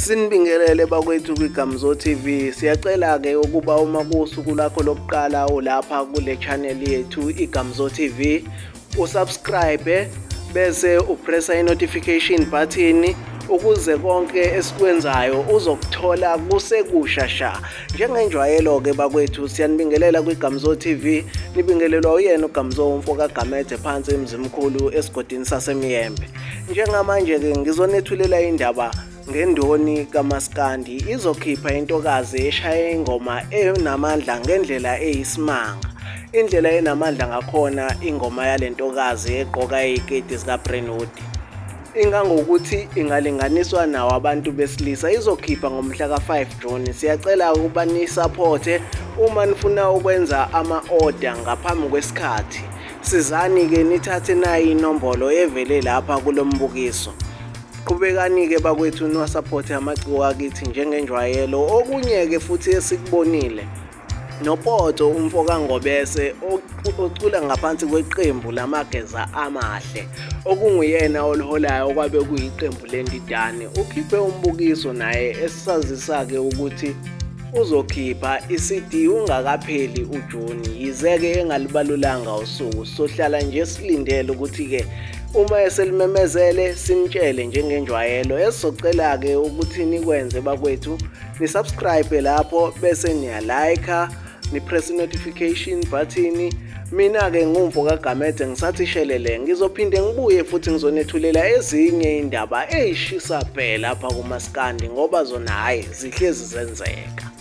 Sinibingelele bakwethu kwiGamzo TV. Siyacela ke ukuba uma kusuku lakho lokuqala ulapha kule channel yethu iGamzo TV, usubscribe bese upressa i-notification button ukuze konke esikwenzayo uzokuthola kusekusha sha. Njengenjwayelo ke bakwethu, siyanibingelela kwiGamzo TV. Nibingelelwa uyena uGamzo umfo kaGamede phansi eMzimkhulu esigodini saseMiyembe. Njengamanje ke ngizonethulela indaba ngendoni kaMaskandi izokhipha intokazi eshaya ingoma enamandla ngendlela eyisimanga. Indlela enamandla ngakhona ingoma yalentokazi egqoka iziketi zika Brentwood ingangokuthi ingalinganiswa nawo abantu besilisa. Izokhipha ngomhla ka-5 June. Siyacela ukuba nisupporte uma nifuna ukwenza ama-order ngaphambi kwesikhathi. Sizani-ke nithathe nayi inombolo evele lapha kulo mbukiso. Qhubekani-ke bakwethu niwasupporte amaciko akithi njengenjwayelo. Okunye-ke futhi esikubonile, noPotso umfo kaNgobese ocula ngaphansi kweqembu lamageza amahle okunguyena oliholayo okwabe kuyiqembu lendidane, ukhiphe umbukiso naye esazisa-ke ukuthi uzokhipha i-CD ungakapheli uJuni, yize-ke engalibalulanga usuku. Sohlala nje silindele ukuthi-ke uma eselimemezele sinitshele njengenjwayelo. Esizocela-ke ukuthi nikwenze bakwethu, nisubscribe lapho bese niyalike, nipress notification button. Mina-ke ngumfo kaGamede, ngisathi shelele, ngizophinde ngibuye futhi ngizonethulela ezinye indaba eyishisa bhe lapha kumaskandi, ngoba zona hhayi zihlezi zenzeka.